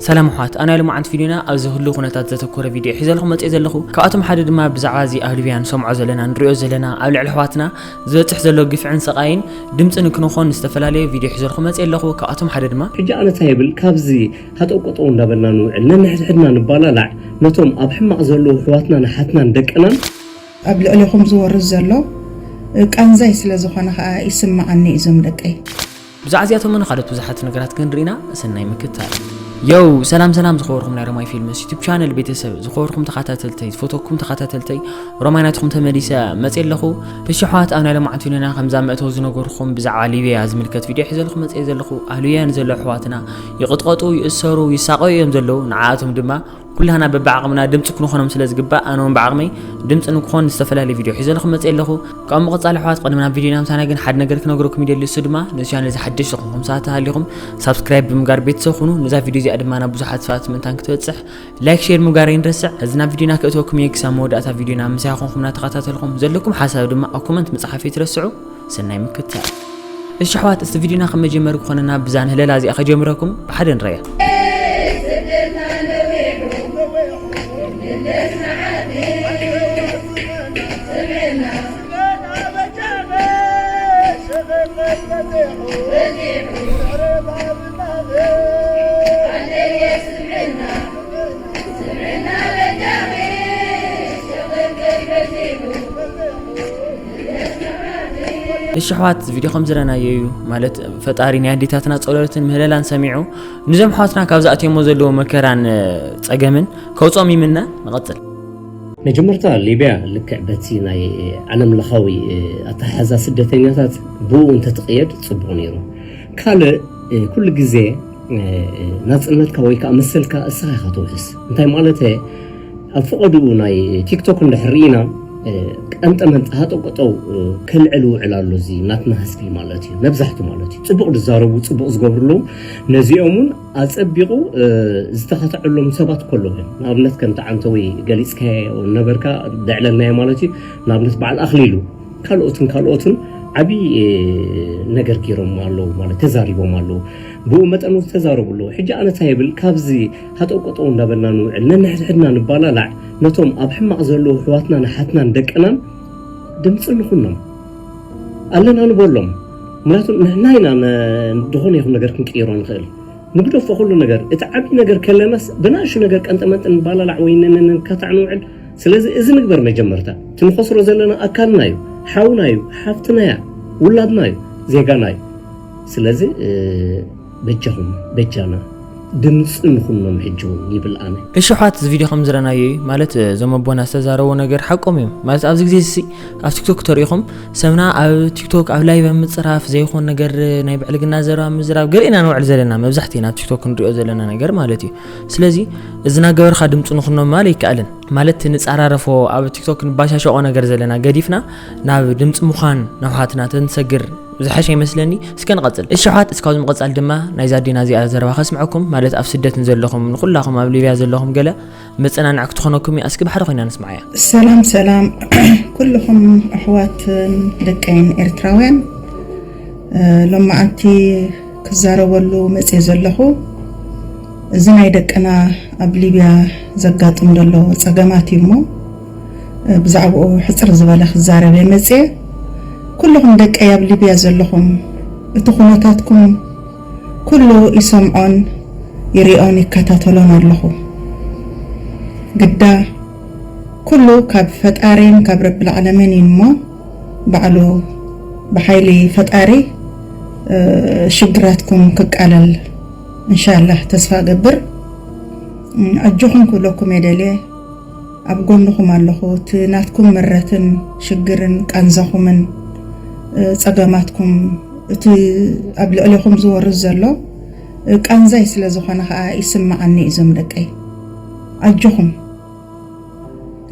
ሰላም ኣሕዋት፣ ኣብ ናይ ሎማዓንቲ ቪድዮና ኣብዚ ህሉ ኩነታት ዘተኮረ ቪድዮ ሒዘልኩም መፅእ ዘለኹ። ካብኣቶም ሓደ ድማ ብዛዕባ እዚ ኣብ ሊብያ ንሰምዖ ዘለና ንሪኦ ዘለና ኣብ ልዕሊ ኣሕዋትና ዝበፅሕ ዘሎ ግፍዕን ስቓይን ድምፂ ንክንኾን ዝተፈላለዩ ቪድዮ ሒዘልኩም መፅእ ኣለኹ። ካብኣቶም ሓደ ድማ ሕጂ ኣነ እንታይ ይብል፣ ካብዚ ሃጠውቀጠው እንዳበልና ንውዕል፣ ነንሕድሕድና ንባላላዕ፣ ነቶም ኣብ ሕማቕ ዘለዉ ኣሕዋትናን ኣሓትናን ደቅናን ኣብ ልዕሌኹም ዝወርድ ዘሎ ቃንዛይ ስለ ዝኾነ ኸኣ ይስምዓኒ እዞም ደቀይ። ብዛዕባ እዚኣቶምን ካልኦት ብዙሓት ነገራት ክንርኢና ሰናይ ምክትታል። ዮው፣ ሰላም ሰላም ዝኸበርኩም ናይ ሮማይ ፊልምስ ዩቱብ ቻነል ቤተሰብ፣ ዝኸበርኩም ተኸታተልተይ፣ ዝፈተኩም ተኸታተልተይ፣ ሮማይ ናትኩም ተመሊሰ መፅእ ኣለኹ። እሺ ኣሕዋት፣ ኣብ ናይ ሎማዓንቲ ቪድዮና ከምዛ መእተዊ ዝነገርኩም ብዛዕባ ሊብያ ዝምልከት ቪድዮ ሒዘልኩም መፅእ ዘለኹ። ኣብ ሊብያ ንዘለዉ ኣሕዋትና ይቕጥቀጡ፣ ይእሰሩ፣ ይሳቐዩ እዮም ዘለዉ። ንዓኣቶም ድማ ኩላህና በብዓቕምና ድምፂ ክንኾኖም ስለ ዝግባእ፣ ኣነ እውን ብዓቕመይ ድምፂ ንክኾን ዝተፈላለዩ ቪድዮ ሒዘልኩም መፅእ ኣለኹ። ካብ ምቕፃል ኣሕዋት፣ ቅድሚ ናብ ቪድዮና ምሳና ግን ሓደ ነገር ክነግረኩም ይደሊ። እሱ ድማ ነዚ ቻነል እዚ ሓደሽቲ ዝኾንኩም ሰባት ተሃሊኹም ሳብስክራይብ ብምግባር ቤተሰብ ኩኑ። ነዛ ቪድዮ እዚኣ ድማ ናብ ብዙሓት ሰባት ምእንታን ክትበፅሕ ላይክ፣ ሼር ምግባር ኣይንረስዕ። እዚ ናብ ቪድዮና ክእትወኩም እየ። ክሳብ መወዳእታ ቪድዮና ምሳይ ኮንኩም እናተኸታተልኩም ዘለኩም ሓሳብ ድማ ኣብ ኮመንት ምፅሓፍ ኣይትረስዑ። ሰናይ ምክትታል። እሺ ኣሕዋት፣ እስቲ ቪድዮና ከም መጀመሪ ክኾነና ብዛ ንህለላ እዚኣ ከጀምረኩም ብሓደ ንረያ። እሺ ኣሕዋት፣ እዚ ቪድዮ ከም ዝረኣናዮ እዩ፣ ማለት ፈጣሪ ናይ ኣዴታትና ጸሎትን ምህለላን ሰሚዑ፣ ንዞም ኣሕዋትና ካብ ዝኣትዮሞ ዘለዎ መከራን፣ እ፣ ጸገምን ከውጽኦም ይምነ። ንቐጽል። መጀመርታ ሊብያ ልክዕ በቲ ናይ ዓለም ለኻዊ፣ እ፣ ኣተሓሕዛ ስደተኛታት ብኡ እንተትቕየድ ጽቡቕ ነይሩ። ካልእ፣ እ፣ ኩሉ ግዜ፣ እ፣ እ፣ ናጽነትካ ወይ ከኣ መሰልካ እስኻ ኢኻ ትውሕስ። እንታይ ማለተ? ኣብ ፈቐድኡ ናይ ቲክቶክ እንድሕር ርኢና፣ እ፣ ቀንጠ መንጠ ሃጠው ቀጠው፣ እ፣ ከልዕል ውዕል ኣሎ እዚ ናትና ህዝቢ ማለት እዩ። መብዛሕቱ ማለት እዩ። ጽቡቕ ዝዛረቡ፣ ጽቡቕ ዝገብሩ ኣለዉ። ነዚኦም እውን ኣጸቢቑ፣ እ፣ ዝተኻትዐሎም ሰባት ከለዉ እዮም። ንኣብነት ከምቲ ዓንተወይ ገሊጽካዮ ነበርካ፣ ደዕለልናዮ ማለት እዩ። ንኣብነት በዓል ኣኽሊሉ፣ ካልኦትን ካልኦትን ዓብዪ፣ እ፣ ነገር ገይሮም ኣለዉ ማለት ተዛሪቦም ኣለዉ። ብኡ መጠን እውን ዝተዛረቡ ኣለዉ። ሕጂ ኣነ እንታይ ይብል፣ ካብዚ ሃጠው ቀጠው እንዳበልና ንውዕል፣ ነንሕድሕድና ንባላላዕ፣ ነቶም ኣብ ሕማቕ ዘለዉ ኣሕዋትናን ኣሓትናን ደቅናን ድምፂ ንኹኖም። ኣለና ንበሎም። ምክንያቱ ንሕና ኢና ነ-፣ ዝኾነ ይኹን ነገር ክንቅይሮ ንኽእል። ንግደፎ ኩሉ ነገር። እቲ ዓብዪ ነገር ከለናስ ብናእሹ ነገር ቀንጠመንጠ ንባላላዕ ወይ ን-፣ ን-፣ ንካታዕ ንውዕል። ስለዚ እዚ ንግበር መጀመርታ። እቲ ንኸስሮ ዘለና ኣካልና እዩ፣ ሓውና እዩ፣ ሓፍትና እያ፣ ውላድና እዩ፣ ዜጋና እዩ። ስለዚ፣ እ፣ በጃኹም፣ በጃና ድምፂ ንኹኖም ሕጂ እውን ይብል ኣነ። እሺ ኣሕዋት፣ እዚ ቪድዮ ከም ዝረኣናዮ እዩ። ማለት፣ እዞም ኣቦና ዝተዛረቦ ነገር ሓቆም እዮም። ማለት ኣብዚ ግዜ እዚ ኣብ ቲክቶክ ተሪኢኹም ሰብና ኣብ ቲክቶክ ኣብ ላይቭ ኣብ ምፅራፍ ዘይኮን ነገር ናይ ብዕልግና ዘረባ ምዝራብ ገለ ኢና ንውዕል ዘለና፣ መብዛሕትኡ ኢና ኣብ ቲክቶክ ንሪኦ ዘለና ነገር ማለት እዩ። ስለዚ እዚ እናገበርካ ድምፂ ንኹኖም ማለት ኣይከኣልን። ማለት ንፃራረፎ ኣብ ቲክቶክ ንባሻሸቆ ነገር ዘለና ገዲፍና ናብ ድምፂ ምዃን ናብ ሓትና ተንሰግር ዝሓሸ ይመስለኒ። እስከ ንቐፅል። እሺ ኣሕዋት፣ እስካብ ዝምቐፃል ድማ ናይዛ ኣዴና እዚኣ ዘረባ ከስምዐኩም፣ ማለት ኣብ ስደት ንዘለኹም ንኹላኹም ኣብ ሊብያ ዘለኹም ገለ መፀናንዒ ክትኾነኩም እያ። እስኪ ብሓደ ኮይና ንስምዓያ። ሰላም ሰላም ኩልኹም ኣሕዋትን ደቀይን ኤርትራውያን፣ እ፣ ሎማዓንቲ ክዛረበሉ መፅየ ዘለኹ እዚ ናይ ደቅና ኣብ ሊብያ ዘጋጥም ዘሎ ፀገማት እዩ እሞ፣ እ፣ ብዛዕባኡ ሕፅር ዝበለ ክዛረብ እየ መፅየ። ኩልኹም ደቀይ ኣብ ሊብያ ዘለኹም እቲ ኩነታትኩም ኩሉ ይሰምዖን ይሪኦን ይከታተሎን ኣለኹ። ግዳ ኩሉ ካብ ፈጣሪን ካብ ረብል ዓለምን እዩ እሞ፣ ባዕሉ ብሓይሊ ፈጣሪ፣ እ፣ ሽግራትኩም ክቃለል እንሻላህ ተስፋ እገብር። እ፣ ኣጆኹም ክብለኩም እየ ደልየ። ኣብ ጎንኹም ኣለኹ። እቲ ናትኩም ምረትን ሽግርን ቃንዛኹምን፣ እ፣ ጸገማትኩም፣ እቲ ኣብ ልዕሌኹም ዝወርድ ዘሎ፣ እ፣ ቃንዛይ ስለ ዝኾነ ኸኣ ይስምዓኒ እዞም ደቀይ። ኣጆኹም።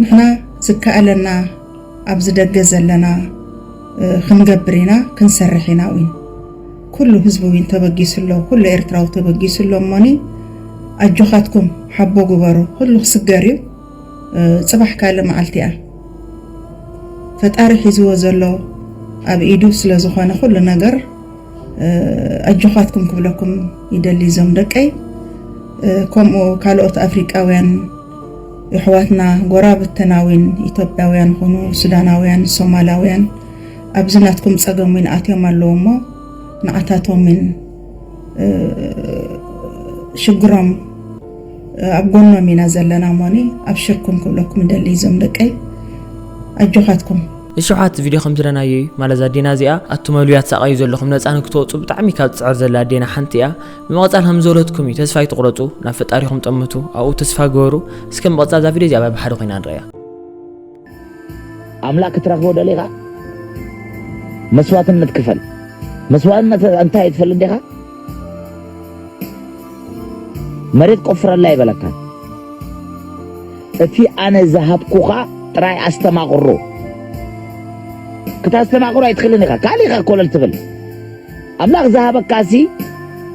ንሕና ዝከኣለና ኣብዚ ደገ ዘለና፣ እ፣ ክንገብር ኢና፣ ክንሰርሕ ኢና እውን። ኩሉ ህዝቢ እውን ተበጊሱ ኣሎ፣ ኩሉ ኤርትራዊ ተበጊሱ ኣሎ። እሞኒ ኣጆኻትኩም፣ ሓቦ ግበሩ። ኩሉ ክስገር እዩ። እ፣ ጽባሕ ካልእ መዓልቲ እያ። ፈጣሪ ሒዝዎ ዘሎ ኣብ ኢዱ ስለ ዝኾነ ኩሉ ነገር፣ እ፣ ኣጆኻትኩም ክብለኩም ይደሊ እዞም ደቀይ። ከምኡ ካልኦት ኣፍሪቃውያን የሕዋትና ጎራብትና እውን ኢትዮጵያውያን ይኹኑ ሱዳናውያን ሶማላውያን ኣብዚ ናትኩም ጸገም እውን ኣትዮም ኣለዉ እሞ ንዓታቶም እውን ሽግሮም ኣብ ጎኖም ኢና ዘለና እሞኒ ኣብሽርኩም ክብለኩም እደሊ እዞም ደቀይ ኣጆኻትኩም። እሺ ኣሕዋት፣ ቪድዮ ከም ዝለናዮ እዩ። ማለት እዛ ኣዴና እዚኣ ኣቱም ኣብ ሊብያ ትሳቐዩ ዘለኹም ነጻ ንክትወጹ ብጣዕሚ ካብ ትጽዕር ዘላ ኣዴና ሓንቲ እያ። ብምቕጻል ከም ዝበለትኩም እዩ፣ ተስፋ ኣይትቑረጹ፣ ናብ ፈጣሪኹም ጠምቱ፣ ኣብኡ ተስፋ ግበሩ። እስከ ምቕጻል እዛ ቪድዮ እዚኣ ብሓደ ኮይና ንርእያ። ኣምላኽ ክትረኽቦ ደሊኻ መስዋዕትነት ክፈል። መስዋዕትነት እንታይ እዩ ትፈልጥ ዲኻ? መሬት ቆፍረላ ይበለካ። እቲ ኣነ ዝሃብኩኻ ጥራይ ኣስተማቕሮ። ክታስተማቕሮ ኣይትኽእልን ኢኻ። ካልእ ኢኻ ኮለል ትብል። ኣምላኽ ዝሃበካሲ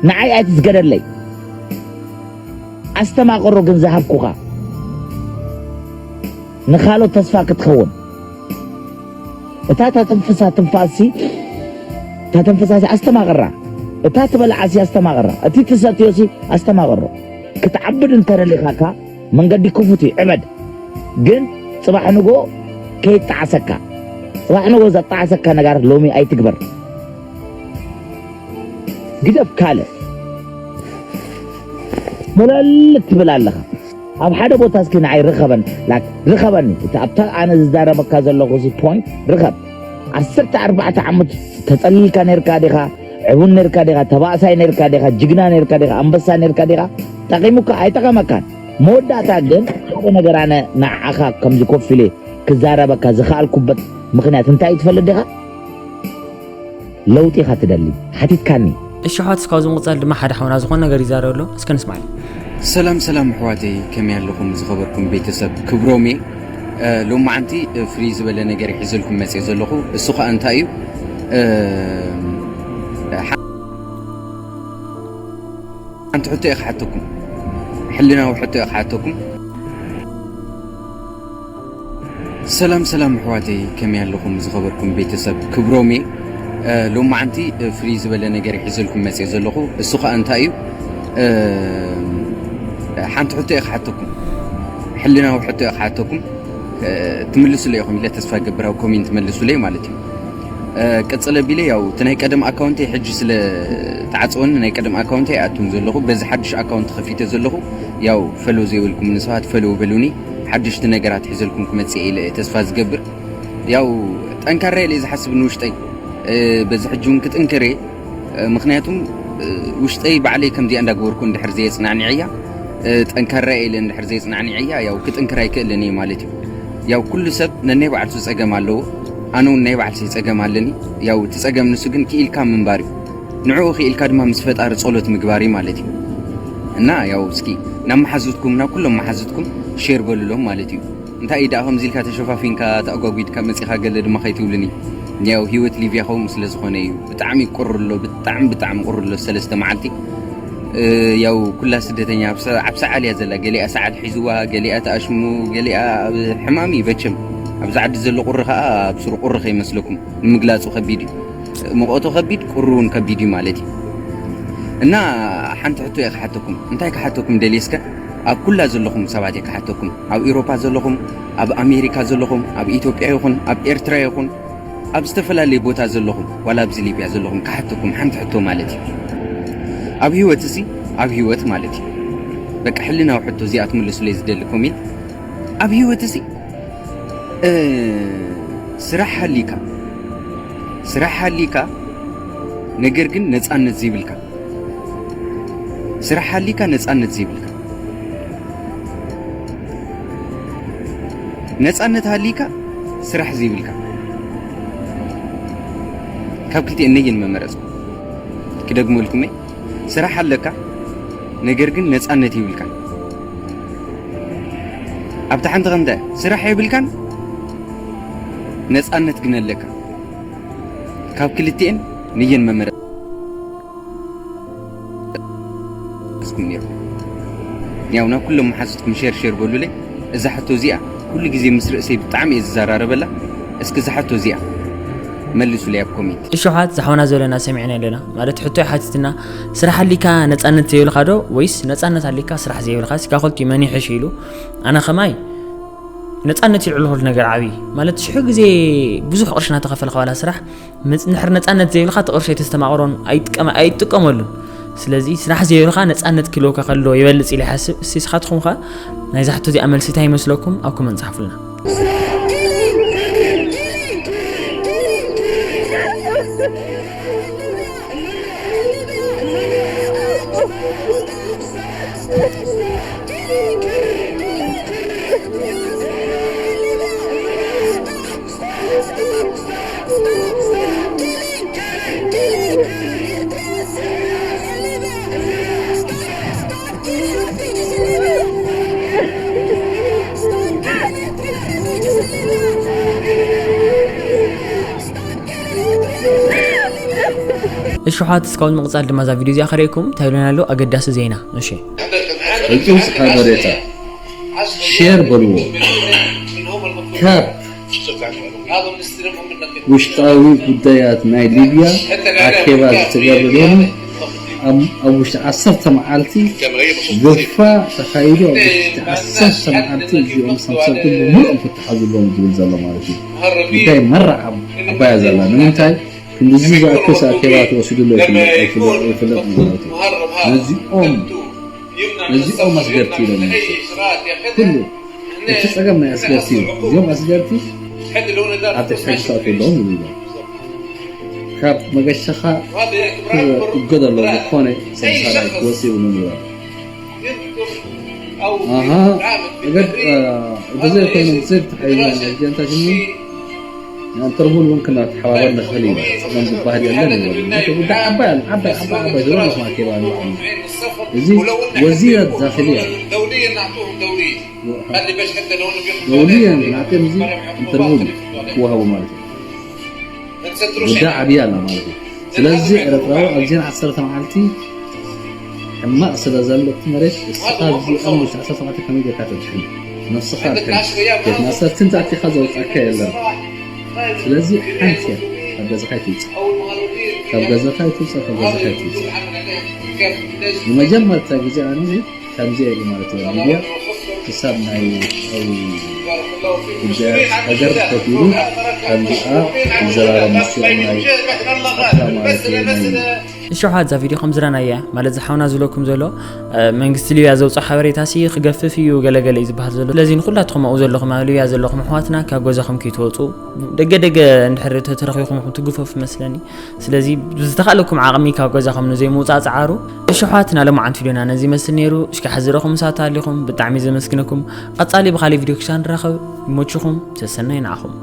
ንዓይ ኣይትስገደለይ። ኣስተማቕሮ ግን ዝሃብኩኻ ንኻልኦት ተስፋ ክትኸውን። እታ ተትንፍሳ ትንፋስሲ፣ እታ ተንፍሳሲ ኣስተማቕራ። እታ ትበልዓሲ ኣስተማቕራ። እቲ ትሰትዮሲ ኣስተማቕሮ። ክትዓብድ እንተደሊኻካ መንገዲ ክፉት እዩ፣ ዕበድ። ግን ጽባሕ ንጎ ከይጣዓሰካ። ጽባሕ ንጎ ዘጣዓሰካ ነጋር ሎሚ ኣይትግበር። ግደፍ ካልእ። ሞለል ትብል ኣለኻ። ኣብ ሓደ ቦታ እስኪ ንዓይ ርኸበን፣ ላክ ርኸበኒ። እቲ ኣብታ ኣነ ዝዛረበካ ዘለኹ እዚ ፖይንት ርኸብ። ዓሰርተ ኣርባዕተ ዓመት ተጸሊልካ ነርካ ዲኻ? ዕቡን ነርካ ዲኻ? ተባእሳይ ነርካ ዲኻ? ጅግና ነርካ ዲኻ? ኣንበሳ ነርካ ዲኻ? ጠቒሙካ ኣይጠቐመካን። መወዳእታ ግን ሓደ ነገር ኣነ ንዓኻ ከምዚ ኮፍ ኢለ ክዛረበካ ዝኸኣልኩበት ምኽንያት እንታይ እዩ ትፈልጥ ዲኻ? ለውጢ ኢኻ ትደሊ? ሓቲትካኒ። እሺ ኣሕዋት፣ እስካብ ዝምቕጻል ድማ ሓደ ሓውና ዝኾነ ነገር ይዛረብ ኣሎ። እስከ ንስማዕ። ሰላም ሰላም ኣሕዋተይ፣ ከመይ ኣለኹም ዝኸበርኩም ቤተሰብ ክብሮም እየ። እ፣ ሎማዓንቲ፣ እ፣ ፍልይ ዝበለ ነገር ይሕዘልኩም መጽየ ዘለኹ። እሱ ኸኣ እንታይ እዩ? እ፣ ሓ-፣ ሓንቲ ሕቶ እየ ክሓተኩም። ሕልናዊ ሕቶ እየ ክሓተኩም። ሰላም ሰላም ኣሕዋተይ፣ ከመይ ኣለኹም ዝኸበርኩም ቤተሰብ ክብሮም እየ። እ፣ ሎማዓንቲ፣ እ፣ ፍልይ ዝበለ ነገር ይሕዘልኩም መጽየ ዘለኹ። እሱ ኸኣ እንታይ እዩ? እ፣ ሓንቲ ሕቶ እየ ክሓተኩም። ሕልናዊ ሕቶ እየ ክሓተኩም። እ፣ ትምልሱለይ ኢኹም ኢለ ተስፋ እገብር፣ ኣብ ኮሜንት መልሱለይ ማለት እዩ። እ፣ ቅጽል ኣቢለ ያው እቲ ናይ ቀደም ኣካውንተይ ሕጂ ስለ ተዓጽወኒ ናይ ቀደም ኣካውንተይ ኣይኣቱን ዘለኹ። በዚ ሓድሽ ኣካውንት ከፊተ ዘለኹ። ያው ፈሎ ዘይበልኩምኒ ሰባት ፈሎ በሉኒ። ሓደሽቲ ነገራት ሒዘልኩም ክመጽእ እየ ኢለ እየ ተስፋ ዝገብር። ያው ጠንካራ እየ ኢለ ዝሓስብ ንውሽጠይ። እ፣ በዚ ሕጂ እውን ክጥንክር እየ። እ፣ ምኽንያቱም፣ እ፣ ውሽጠይ ባዕለይ ከምዚኣ እንዳገበርኩ እንድሕር ዘየጽናዕኒዐያ፣ እ፣ ጠንካራ እየ ኢለ እንድሕር ዘየጽናዕኒዐያ፣ ያው ክጥንክር ኣይክእልን እየ ማለት እዩ። ያው ኩሉ ሰብ ነናይ ባዕልቱ ጸገም ኣለዎ። ኣነ እውን ናይ ባዕልሰይ ጸገም ኣለኒ። ያው እቲ ጸገም ንሱ ግን ክኢልካ ምንባር እዩ። ንዕኡ ክኢልካ ድማ ምስ ፈጣሪ ጸሎት ምግባር እዩ ማለት እዩ። እና ያው እስኪ ናብ መሓዙትኩም፣ ናብ ኩሎም መሓዙትኩም ሼር በሉሎም ማለት እዩ። እንታይ እዩ ደኣ ከምዚ ኢልካ ተሸፋፊንካ ተኣጓጒድካ መጺኻ ገለ ድማ ከይትብሉኒ። ያው ህይወት ሊብያ ከምኡ ስለ ዝኾነ እዩ። ብጣዕሚ ቁር ኣሎ፣ ብጣዕሚ፣ ብጣዕሚ ቁር ኣሎ ሰለስተ መዓልቲ። እ፣ ያው ኩላ ስደተኛ ኣብ ሰ-፣ ኣብ ሰዓል እያ ዘላ። ገሊኣ ሰዓል ሒዝዋ፣ ገሊኣ ተኣሽሙ፣ ገሊኣ ኣብ ሕማም እዩ በቸም። ኣብዚ ዓዲ ዘሎ ቁሪ ከኣ ኣብ ሱር ቁሪ ከይመስለኩም። ንምግላጹ ከቢድ እዩ። ሙቐቱ ከቢድ፣ ቁሪ እውን ከቢድ እዩ ማለት እዩ። እና ሓንቲ ሕቶ እየ ክሓተኩም። እንታይ ክሓተኩም ደልየ እስከ? ኣብ ኩላ ዘለኹም ሰባት እየ ክሓተኩም። ኣብ ኤውሮፓ ዘለኹም፣ ኣብ ኣሜሪካ ዘለኹም፣ ኣብ ኢትዮጵያ ይኹን፣ ኣብ ኤርትራ ይኹን፣ ኣብ ዝተፈላለየ ቦታ ዘለኹም፣ ዋላ ኣብዚ ሊብያ ዘለኹም ክሓተኩም ሓንቲ ሕቶ ማለት እዩ። ኣብ ህይወት እዚ፣ ኣብ ህይወት ማለት እዩ። በቃ ሕልናዊ ሕቶ እዚኣ ትምልሱለይ ዝደሊ ኮሜንት። ኣብ ህይወት እዚ፣ እ፣ ስራሕ ሃሊካ፣ ስራሕ ሃሊካ፣ ነገር ግን ነጻነት ዘይብልካ። ስራሕ ሃሊካ፣ ነጻነት ዘይብልካ። ነጻነት ሃሊካ፣ ስራሕ ዘይብልካ። ካብ ክልቲኤን ነየን መመረጽኩ? ክደግመልኩመይ፣ ስራሕ ኣለካ፣ ነገር ግን ነጻነት የብልካን። ኣብታ ሓንቲ ኸ እንታይ? ስራሕ የብልካን፣ ነጻነት ግን ኣለካ። ካብ ክልቲኤን ነየን መመረጽኩም ነይሩ? ያው ናብ ኩሎም መሓዙትኩም ሼር ሼር በሉለይ። እዛ ሕቶ እዚኣ ኩሉ ግዜ ምስ ርእሰይ ብጣዕሚ እየ ዝዘራረበላ። እስኪ እዛ ሕቶ እዚኣ መልሱለይ ኣብ ኮሜንት። እሽሓት ዝሓውና ዘለና ሰሚዕና ኣለና ማለት ሕቶ ሓቲትና፣ ስራሕ ኣሊካ ነፃነት ዘይብልካ ዶ ወይስ ነፃነት ኣሊካ ስራሕ ዘይብልካ? እስካ ኮልቲ መን ይሕሽ ኢሉ? ኣነ ከማይ ነፃነት ይልዕሉ ኩሉ ነገር ዓብዪ ማለት ሽሑ ግዜ ብዙሕ ቅርሺ እናተኸፈልካ ዋላ ስራሕ መፅ- ንድሕር ነፃነት ዘይብልካ እቲ ቅርሺ ኣይተስተማቕሮን ኣይጥቀመ- ኣይጥቀመሉን። ስለዚ ስራሕ ዘይብልካ ነፃነት ክልወካ ከሎ ይበልፅ ኢለ ይሓስብ። እስቲ ስኻትኩም ከ ናይዛ ሕቶ እዚኣ መልሲ እንታይ ይመስለኩም? ኣብ ኮመንት ፃሕፉልና። እሽሓት እስካብ ምቕፃል ድማ እዛ ቪድዮ እዚኣ ከርእየኩም እንታይ ኢሉና ኣሎ ኣገዳሲ ዜና። እሺ ሕጂ ስሓ በሬታ ሼር በልዎ። ካብ ውሽጣዊ ጉዳያት ናይ ሊብያ ኣኬባ ዝተገብረ ሎሚ ኣብ- ኣብ ውሽጢ ዓሰርተ መዓልቲ ግፋ ተኻይዱ ኣብ ውሽጢ ዓሰርተ መዓልቲ እዚኦም ሰብሰብቲ ብምሉኦም ፍትሓ ዘለዎም ዝብል ዘሎ ማለት እዩ። ጉዳይ መራ ዓብ- ዓባያ ዘላ ንምንታይ ክንድዚ ዝኣክስ ኣኬባ ተወሲዱሉ ኣይፍለጥ- ኣይፍለጥ- ኣይፍለጥ ማለት እዩ። ነዚኦም ነዚኦም ኣስገርቲ ኢሎም ይወስዱ። ኩሉ እቲ ጸገም ናይ ኣስገርቲ እዩ። እዚኦም ኣስገርቲ ኣብ ትሕቲ ሕጊ ክኣትዉ ኣለዎም ይብሉ። ካብ መገሻኻ ክእገድ ኣለዎ ዝኾነ ሰብሳላይ ክወጽእ ይብሉ ይብሉ። ኣሃ እገድ እንተዘይኮይኖም ብዘይ ተሓይዞም ጀንታ ሽሙ ኢንተርፖል እውን ክንተሓባበር ንኽእል ኢና። ጸገም ዝበሃል የለን ይብሉ። እቲ ጉዳይ ዓባይ ኣሎ፣ ዓባይ ዓባይ ዓባይ ዝበሉ ማኬባ ኣሎ። እዚ ወዚረት ዳኽልያ ደውልየን ናቅም እዚ ኢንተርፖል ክወሃቡ ማለት እዩ። ጉዳይ ዓብያ ኣላ ማለት እዩ። ስለዚ ኤርትራዊ ኣብዚን ዓሰርተ መዓልቲ ሕማቕ ስለ ዘሎ እቲ መሬት እስኻ እዚኦም ውሽጢ ዓሰርተ መዓልቲ ከመይ ጌርካ ተድሕን? ነብስኻ ኣድሕን። ቤት ማእሰርቲ እንተኣቲኻ ዘውጻካ የለን። ስለዚ ሓንቲ እያ ካብ ገዛኻ ኣይትውጻእ። ካብ ገዛኻ ኣይትውጻእ፣ ካብ ገዛኻ ኣይትውጻእ። ንመጀመርታ ግዜ ኣነ ከምዚ ኢሉ ማለት እዩ። ሊብያ ክሳብ ናይ ውሽጣዊ ጉዳያት ሃገር ኮፍ ኢሉ ከምዚኣ ይዘራረብ ምስኦም ናይ ኣታ ማለት እዩ ናይ እሽሓት እዛ ቪድዮ ከም ዝረኣናያ ማለት ዝሓውና ዝብለኩም ዘሎ መንግስቲ ሊብያ ዘውፅኦ ሓበሬታ ሲ ክገፍፍ እዩ ገለገለ እዩ ዝበሃል ዘሎ። ስለዚ ንኩላትኩም ኣብኡ ዘለኹም ኣብ ሊብያ ዘለኹም ኣሕዋትና ካብ ገዛኹም ከይትወፁ ደገ ደገ እንድሕር ተተረኺኹም ትግፈፉ መስለኒ። ስለዚ ብዝተኻለኩም ዓቕሚ ካብ ገዛኹም ንዘይምውፃእ ፀዓሩ። እሽሓት ናለማዓንቲ ቪድዮና ነዚ ይመስል ነይሩ። እስኪ ሓዚረኹም ምሳት ኣሊኹም ብጣዕሚ ዘመስግነኩም። ቀፃሊ ብኻሊእ ቪድዮ ክሻ ንራኸብ። ይመችኹም። ሰሰናይ ንዓኹም።